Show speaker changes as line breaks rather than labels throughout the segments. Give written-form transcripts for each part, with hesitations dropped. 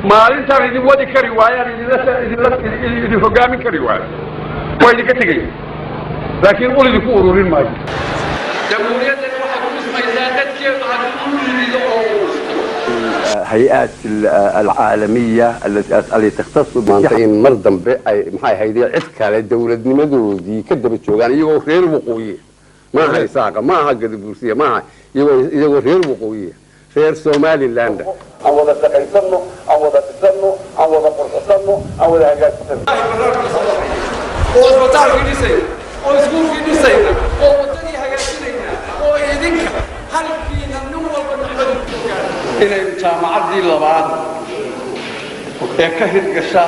Maalintaan idin wadi kari waayaan, idinla idin hoggaamin kari waayo, waa idinka tegaya, laakiin ul idinku ururin maayo.
Jamhuuriyaddani waxay ku dhismaysaa dadkeedu hadduu u liido oo
هيئات العالمية التي تختص maanta in mar dambe ay, maxay ahayd, cid kale dowladnimadoodii ka daba joogaan, iyagoo reer waqooyi maaha, Isaaqa maaha, Gadabuursiya maaha, iyagoo reer waqooyi, reer Somaliland.
Aan wada shaqaysano, aan wada dhisano, aan wada qurxisano, aan wada hagaajisano.
Oo isbitaalkii dhisayna, oo iskuulkii dhisayna, oo waddadii hagaajinayna, oo idinka halkiina nin walba nicmadu ku gaadho.
Inaynu jaamacaddii labaad ee ka hirgasha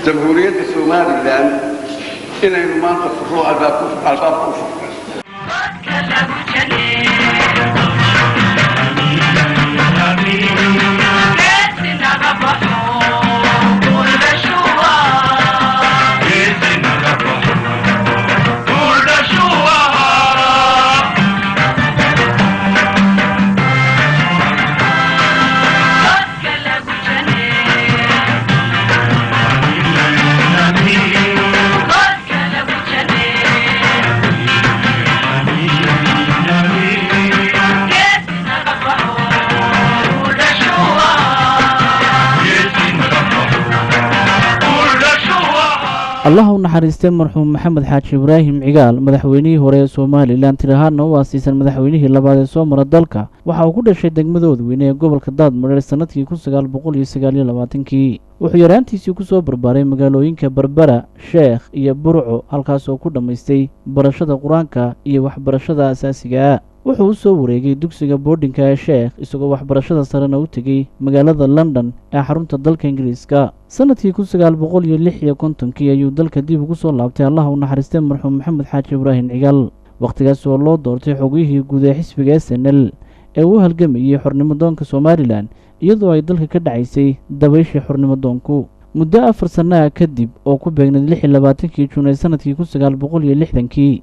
Jamhuuriyadda Somaliland inaynu maanta furro, albaabka u furno.
Allah u naxariistay marxuum Maxamed Xaaji Ibraahim Cigaal, madaxweynihii hore ee Somaliland, tir ahaanna u aasiisan madaxweynihii labaad ee soo mara dalka. Waxa uu ku dhashay degmada Oodweyne ee gobolka Daadmareer sanadkii 1929-kii. Wuxuu yaraantiisii ku soo barbaaray magaalooyinka Berbera, Sheekh iyo Burco, halkaas oo ku dhammaystay barashada Qur-aanka iyo waxbarashada asaasiga ah. Wuxuu u soo wareegay dugsiga boardingka ee Sheekh, isagoo waxbarashada sarena u tegey magaalada London ee xarunta dalka Ingiriiska. Sanadkii 1956-kii ayuu dalka dib ugu soo laabtay, Allah u naxariistay marxuum Maxamed Xaaji Ibraahim Cigaal, wakhtigaas oo loo doortay xogiyihii guud ee xisbiga SNL ee uu halgamayey xornimo doonka Somaliland, iyadoo ay dalka ka dhacaysay dabayshii xornimo doonku. Muddo 4 sanno ah kadib, oo ku beegnayd 26-kii Juun ee sanadkii 1960-kii,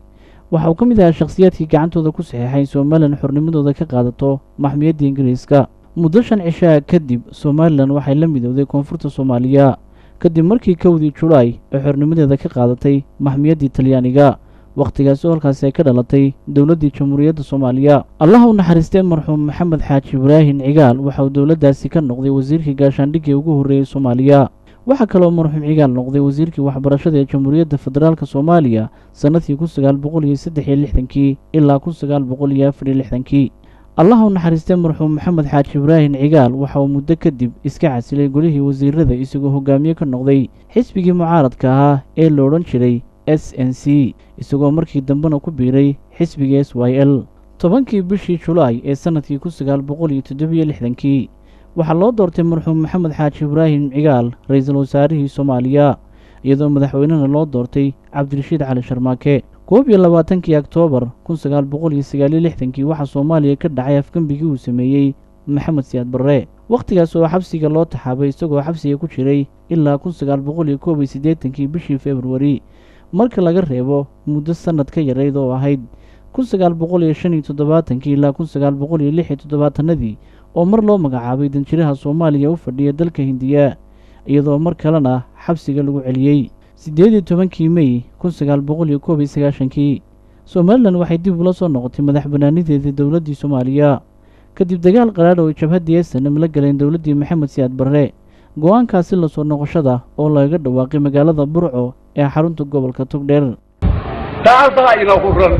waxa uu ka mid ahaa shakhsiyaadkii gacantooda ku saxeexay in Somaliland xornimadooda ka qaadato maxmiyadda Ingiriiska. Muddo 5 cishaa kadib, Somaliland waxay la midowday koonfurta Soomaaliya, kadib markii 1dii Julaay ay xornimadeeda ka qaadatay maxmiyaddii Talyaaniga, wakhtigaasi oo halkaasi ay ka dhalatay dowladdii Jamhuuriyadda Soomaaliya. Allah u naxariistay marxuum Maxamed Xaaji Ibraahim Cigaal waxa uu dowladdaasi ka noqday wasiirkii gaashaandhigii ugu horreeyey Soomaaliya. Waxaa kaloo marxuum Cigaal noqday wasiirkii waxbarashada ee Jamhuuriyadda Federaalka Soomaaliya sannadkii 1963-kii ilaa 1964-kii. Allah u naxariistay marxuum Maxamed Xaaji Ibraahim Cigaal waxa uu muddo kadib iska casilay golihii wasiirada, isagoo hogaamiye ka noqday xisbigii mucaaradka ahaa ee la odhan jiray SNC, isagoo markii dambena ku biiray xisbiga SYL. 10-kii bishii Julaay ee sanadkii 1967-kii waxaa loo doortay marxuum Maxamed Xaaji Ibraahim Cigaal ra-iisul wasaarihii Soomaaliya, iyadoo madaxweynena loo doortay Cabdirashiid Cali Sharmaake. 21-kii Oktoobar 1969-kii waxaa Soomaaliya ka dhacay afgembigii uu sameeyey Maxamed Siyaad Barre, wakhtigaas oo xabsiga loo taxaabay, isagoo xabsiga ku jiray ilaa 1981-kii bishii Februari, marka laga reebo muddo sannad ka yarayd oo ahayd 1975-kii ilaa 1976-adii, oo mar loo magacaabay danjiraha Soomaaliya u fadhiya dalka Hindiya, iyadoo mar kalena xabsiga lagu celiyey. 18-kii Mey 1991-kii Somaliland waxay dib ula soo noqotay madax bannaanideedii dowladdii Soomaaliya, kadib dagaal qaraadh oo ay jabhaddii SNM la galeen dowladdii Maxamed Siyaad Barre. Go-aankaasi lasoo noqoshada oo lagaga dhawaaqay magaalada Burco ee xarunta gobolka Togdheer.
Taasaa ina huran,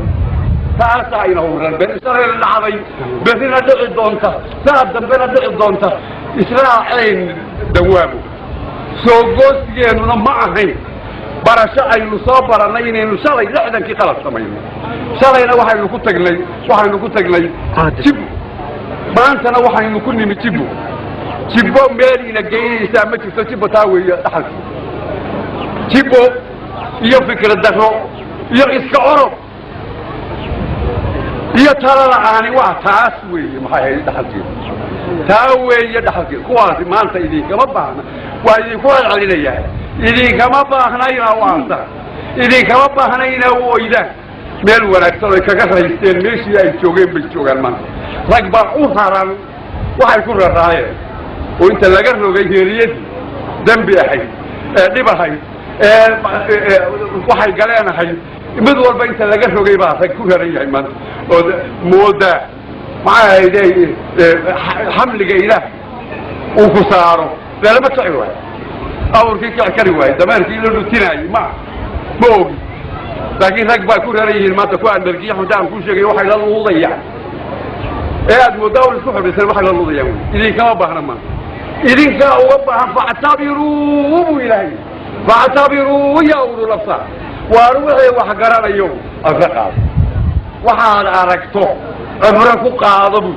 taasaa ina huran. Berri dhacday, berrina dhici doonta, saa dambena dhici doonta. Israacayn dawaamo soo goosigeennuna ma ahayn barasho aynu soo barannay inaynu shalay 60-kii qalad samayno. Shalayna waxaynu ku tagnay Jibbo, maantana waxaynu ku nimi Jibbo. Jibbo meel ina geynaysaa ma jirto. Jibbo taa weeye dhaxalkii. Jibbo iyo fikrad darro iyo iska orod iyo tala la'aani waa taas weeye. Maxay ahayd dhaxalkeedu? Taa weeye dhaxalkeedu. Kuwaasi maanta idinkama baahna, waa idinku celcelinayaa. Idinkama baahna inaa u aantaan, idinkama baahna inaa u oydaan. Meel wanaagsan oy kaga raysteen meeshii ay joogeen bay joogaan maanta. Rag baa u raran waxay ku raraayeen. Oo inta laga rogay heeriyadii dembi ahayd ee dhib ahayd ee waxay galeen ahayd, mid walba inta laga rogay baa rag ku raran yahay maanta oo moodaa, maxay ahayde, xamliga Ilaah uu ku saaro lalama kici waayo, awrkii kici kari waayo, dameerkii la dhutinaayey ma ogi, laakiin rag baa ku raran yihiin maanta. Ku aan dhargiyo xunta aan kuu sheegay waxay la luudayaan ee aad mooddaa un isku xidhisan, waxay la luudayaan wey. Idinkama baahna maanta, idinkaa uga baahan. فاعتبروا buu Ilaahay, فاعتبروا يا أولو الأبصار. Waar wixii wax garanayo cibro qaado, waxaad aragto cibro ku qaado buu.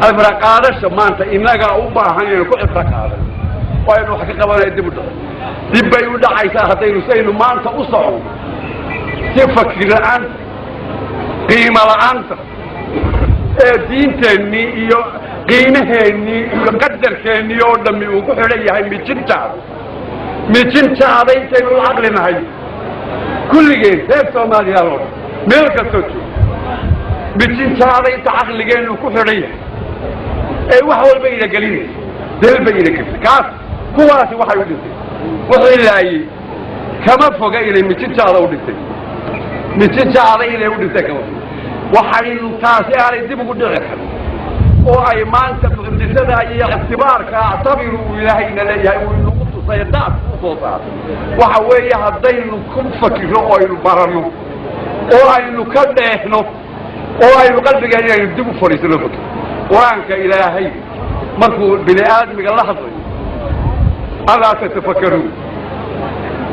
Cibro qaadasha maanta innagaa u baahan inaynu ku cibro qaadan, waa aynu wax ka qabanaya. Dib u dhaco, dib bay u dhacaysaa haddaynu saynu maanta u soconno, si fakir la'aanta, qiimo la'aanta ee diinteennii iyo qiimaheennii iyo qadarkeennii oo dhammi uu ku xidhan yahay mijintaada. Mijintaada intaynu la caqli nahay kulligeen reer Soomaaliya oo dhan meel kastoo joogo, mijintaada inta caqligeennu ku xidhan yahay ee wax walba ina gelinaysa, deel bay ina gelisay. Kaas kuwaasi waxay u dhintay, wuxuu laayey kama foga inay mijintaada u dhintay, mijintaada inay u dhintay kama foga. Waxaynu taasi aanay dib ugu dhici karin oo ay maanta mucjisada iyo ictibaarka اعتبروا uu Ilaahayna leeyahay uu inagu tusay daadka u soo saaray, waxa weeye haddaynu ku fakiro oo aynu baranno oo aynu ka dheehno oo aynu qalbigeena inaynu dib u fadhiisano fakiro. Qur-aanka Ilaahay markuu bini aadmiga la hadlayo, ألا تتفكرون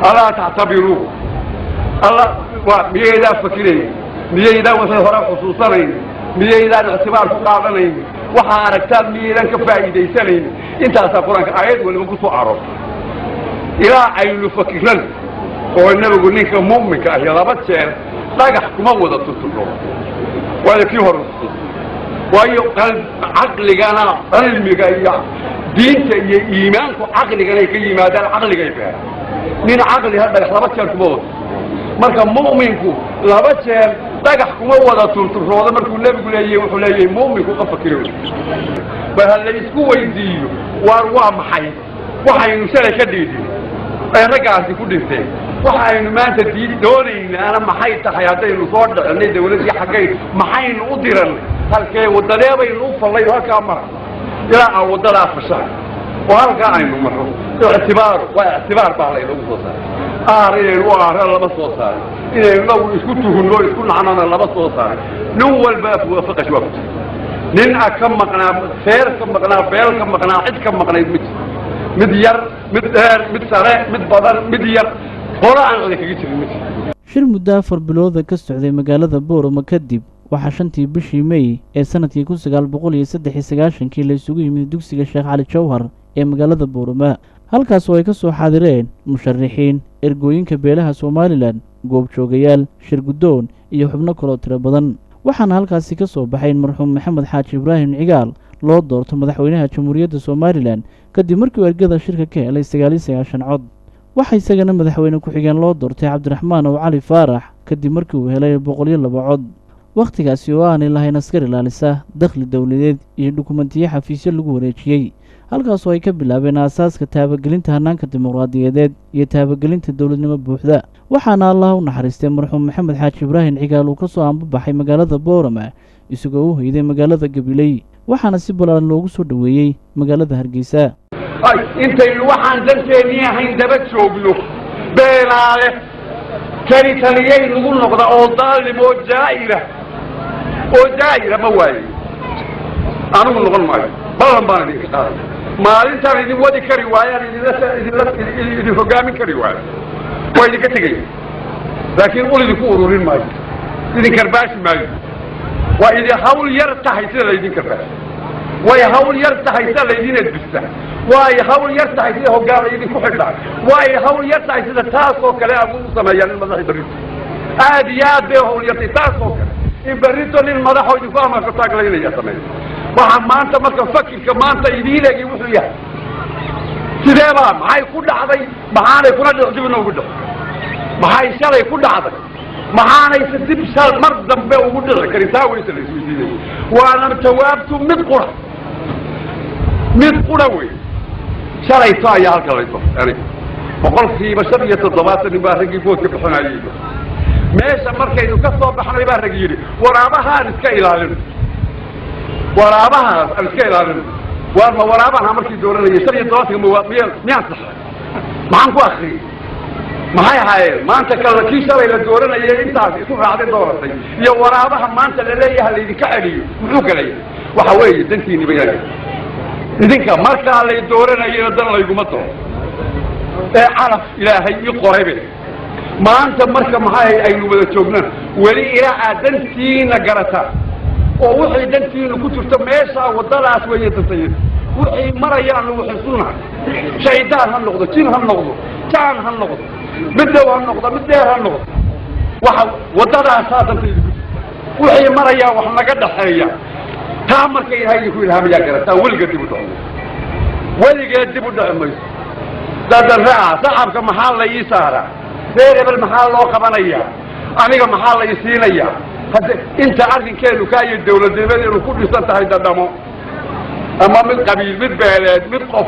ألا تعتبرون alla waa miyaydaan fakirayn? Miyaydaan wixii hore xusuusanayn? Miyaydaan ictibaar ku qaadanayn? Waxaa aragtaan miyaydaan ka faa'iidaysanayn? Intaasaa Qur-aanka aayad waliba ku soo aroortay ilaa aynu fakirana. Oo Nebigu ninka mu'minka ahi laba jeer dhagax kuma wada tuturo, waayo kii hore, waayo caqligana cilmiga iyo diinta iyo iimaanku caqliganay ka yimaadaan, caqligay beeraan. Nin caqli ha dhagax laba jeer kuma wada. Marka mu'minku laba jeer dhagax kuma wada turturoodo markuu Nebigu leeyahy, wuxuu leeyahay mu'minku ka fakiro. Bal ha la isku weydiiyo, waar waa maxay waxaynu shalay ka dhiidhin ee raggaasi ku dhinteen? Waxa aynu maanta dii doonaynaana maxay tahay? Haddaynu soo dhicinay dawladdii, xaggay maxaynu u dirannay? Halkee wadadee baynu u fallay? Halkaa mara ilaa aan waddadaa fashaan oo halkaa aynu marro. Ictibaaru waa ictibaar baa laynoogu soo saaray. Aar inaynu u aarana lama soo saaray, inaynu nagu isku tuhunno, isku nacnona lama soo saaray. Nin walba afwafaqash waa ku jira, nin a ka maqnaa, feer ka maqnaa, beel ka maqnaa, cid ka maqnayd ma jiro, mid yar, mid dheer, mid sare, mid badan, mid yar, qolo aan cidi kaga jirin ma jiro.
Shir muddo 4 bilooda ka socday magaalada Boorama kadib, waxaa 5-tii bishii Mey ee sanadkii 1993-kii la isugu yimid dugsiga Sheekh Cali Jawhar ee magaalada Boorama, halkaas oo ay ka soo xaadireen musharaxiin, ergooyinka beelaha Somalilan, goobjoogayaal, shir guddoon iyo xubno kaloo tiro badan. Waxaana halkaasi ka soo baxay in marxuum Maxamed Xaaji Ibraahim Cigaal loo doorto madaxweynaha Jamhuuriyadda Somalilan, kadib markii uu ergada shirka ka helay 99 cod. Waxaa isagana madaxweyne ku-xigeen loo doortay Cabdiraxmaan ow Cali Faarax, kadib markii uu helay 102 cod. Wakhtigaasi oo aanay lahayn askar ilaalisa, dakhli dowladeed iyo dukumentiyo xafiisyo lagu wareejiyey, halkaasoo ay ka bilaabeen aasaaska taabagelinta hannaanka dimuqraadiyadeed iyo taabagelinta dowladnimo buuxda. Waxaana Allah u naxariistay marxuum Maxamed Xaaji Ibraahim Cigaal uu ka soo ambabaxay magaalada Boorama isagoo u hoyday magaalada Gabiley, waxaana si ballaaran loogu soo dhoweeyey magaalada Hargeysa.
Ay intaynu waxaan danteennii ahayn daba joogno, beenaale kani taliyay nagu noqda oo daalim oo jaa'ira oo jaa'ira ma waayo. Anigu noqon maayo, ballan baan idinka qaaday. Maalintaan idin wadi kari waayaan, idinla idin hoggaamin kari waayo, waa idinka tegaya, laakiin ul idinku ururin maayo, idin karbaashi maayo. Waa idin hawl yar tahay sida laydin karbaashi, way hawl yar tahay sida laydin edbista, way hawl yar tahay sida hoggaan laydinku xidhaa, way hawl yar tahay sida taasoo kale agu u sameeyaan in madaxii berrito. Aad iyo aad bay hawl yartay taasoo kale in berrito nin madaxoo idinku amarka taaglaynaya sameeyo. Waxaa maanta marka fakirka maanta idiin egi wuxuu yahay, sidee baa, maxay ku dhacday, maxaanay kuna dhic dibna ugu dhici? Maxay shalay ku dhacday, maxaanayse dib shal mar dambe ugu dhici karin? Taa weyse la isweydiinaya, waana jawaabtu mid qura. Mid qura wey. Shalayto ayaa halka laydo aniga 75% nin baa raggii vote-ka bixinayay. Meesha markaynu ka soo baxnay baa rag yidhi, "Waraabahaan iska ilaalino, waraabahaas aan iska ilaalino." Waarma waraabaha markii dooranayay 75-ka ma miya? Miyaan saxay? Maxaan ku akriyey? Maxay ahaayeen maanta kala kii shalay la dooranayay intaas isu raacday dooratay iyo waraabaha maanta laleeyaha laydinka celiyo? Muxuu galaya? Waxa weeye dantiini bayaan idinka markaa lay dooranayena dan layguma doono ee calaf Ilaahay ii qoraybe. Maanta marka maxay aynu wada joognaan weli ilaa aad dantiina garataan oo wixii dantiinu ku jirto meeshaa waddadaas weeye dantayada wixii marayaanu waxisunahay. Shaydaan ha noqdo, jin ha noqdo, jaan ha noqdo, mid dhow ha noqdo, mid dheer ha noqdo, waxa waddadaasaa dantayda ku jirta wixii marayaa wax naga dhaxeeya. Taa marka Ilaahay idinku ilhaamayaa garataan, weligeed dib u dhaco, weligeed dib u dhici mayso. Dadan raaca sacabka maxaa la ii saaraa? Reer hebel maxaa loo qabanayaa? Aniga maxaa la ii siinayaa? Hadde inta arrinkeenu kaa iyo dawladnimadeenu ku dhisan tahay dadhamo ama mid qabiil, mid beeleed, mid qof,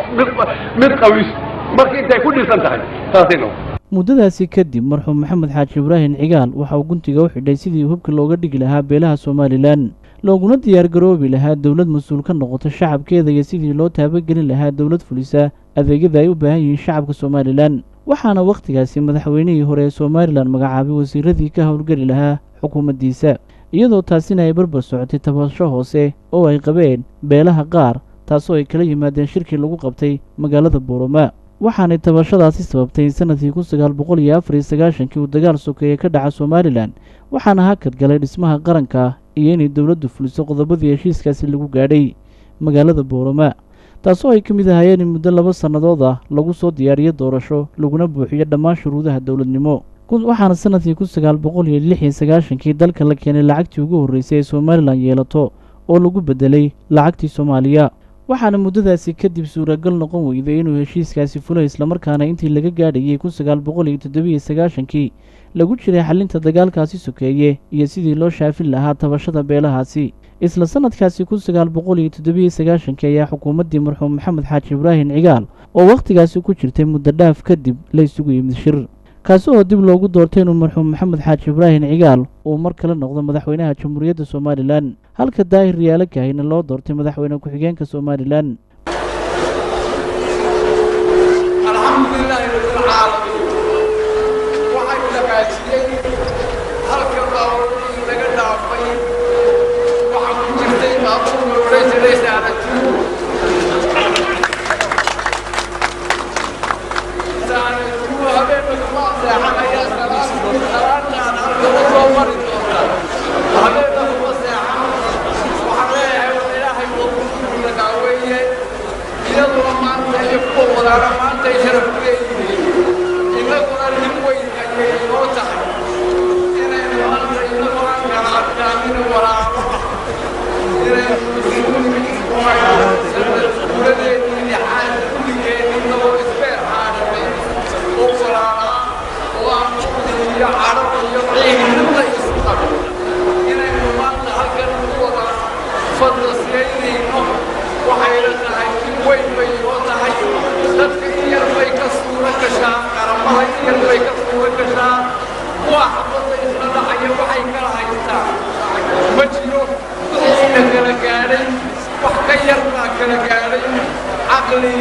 mid qawis, marka intay ku dhisan tahay taasay noqon.
Muddadaasi kadib, marxuum Maxamed Xaaji Ibraahim Cigaal waxa uu guntiga u xidhay sidii hubka looga dhigi lahaa beelaha Somalilan, looguna diyaargaroobi lahaa dowlad mas-uul ka noqota shacabkeeda iyo sidii loo taabagelin lahaa dowlad fulisa adeegyada ay u baahan yihiin shacabka Somalilan. Waxaana wakhtigaasi madaxweynihii hore ee Somalilan magacaabay wasiiradii ka howlgeli lahaa xukuumaddiisa, iyadoo taasina ay barbar socotay tabasho hoose oo ay qabeen beelaha qaar, taasoo ay kala yimaadeen shirkii lagu qabtay magaalada Boorama. Waxaanay tabashadaasi sababtay in sanadkii 1994-kii uu dagaal sokeeye ka dhaca Somalilan, waxaana hakad galay dhismaha qaranka iyo inay dowladdu fuliso qodobadii heshiiskaasi lagu gaadhay magaalada Boorama, taasoo ay ka mid ahaayeen in muddo 2 sannadood ah lagu soo diyaariyo doorasho, laguna buuxiyo dhammaan shuruudaha dowladnimo. Waxaana sanadkii 1996-kii dalka la keenay lacagtii ugu horreysay ee Somalilan yeelato oo lagu beddelay lacagtii Soomaaliya. Waxaana muddadaasi kadib suuragal noqon weyday inuu heshiiskaasi fulo, islamarkaana intii laga gaadhayay 1997-kii lagu jiray xalinta dagaalkaasi sokeeye iyo sidii loo shaafin lahaa tabashada beelahaasi. Isla sanadkaasi 1997-kii ayaa xukuumaddii marxuum Maxamed Xaaji Ibraahim Cigaal oo wakhtigaasi ku jirtay muddo dhaaf kadib la isugu yimid shir, kaasi oo dib loogu doortay inuu marxuum Maxamed Xaaji Ibraahim Cigaal uu mar kale noqdo madaxweynaha Jamhuuriyadda Somalilan, halka Daahir Riyaalo Kahina loo doortay madaxweyne ku-xigeenka Somalilan.
الحمد لله رب العالمين. Waxay dhaqaajiyey halka baabuurkii laga dhaafay waxaa ku jirtay baabuur la odhan jiray Saarajuu. Saarajuu habeenka kuma seexanaya, salaantaan halka u soo mari doonta, habeenka kuma seexan. Waxaan leeyahay war Ilaahay waduu weeye, iyaduna maanta iyo kuwa wadaana maanta ay sharaf ku leeyihiin, innaguna nin weyn ayay inoo tahay inaynu maanta innaguna kala adkaamina walaalo inaynu isugu nimid oo aynu sanad guuradeennii lixaad kulligeen innagoo isbeer xaadhanay oo walaalaa oo aan uqdi iyo cadho iyo ciil midna isu qabin inaynu maanta halkan ku wada fadlasiyaynayno. Waxayna tahay in weyn bay inoo tahay. Dadka in yar bay ka suuro gashaa, qaramada in yar bay ka suuro gashaa. Kuwa xabadda isla dhacaya waxay kala haystaan ma jiro. Wixiina kala gaadhay wax ka yar baa kala gaadhay, caqli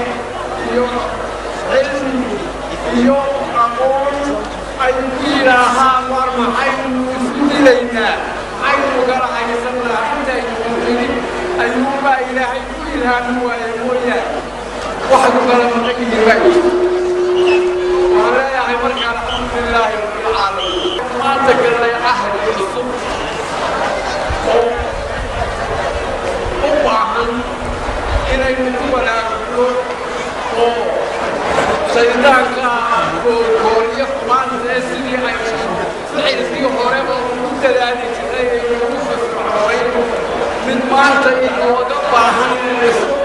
iyo cilmi iyo aqoon ay ku yidhaahaan, "Waar maxaynu isu dilaynaa? Maxaynu kala haysannaa?" Intaynu tegin ayuunbaa Ilaahay ku ilhaamin waaye mooyaane waxay ku kala maqan yihiin baa jirta. Waxaan leeyahay marka alxamdu lilaahi rabbilcaalamiin. Maanta gallay cahdi cusub oo u baahan inaynu ku wanaagno oo shaydaanka goorgooriyo xumaanta ee sidii aynu ficilkii horeba ugu dadaali jirnay aynu ugu firfircoonayn mid maanta inooga baahan inaynu isku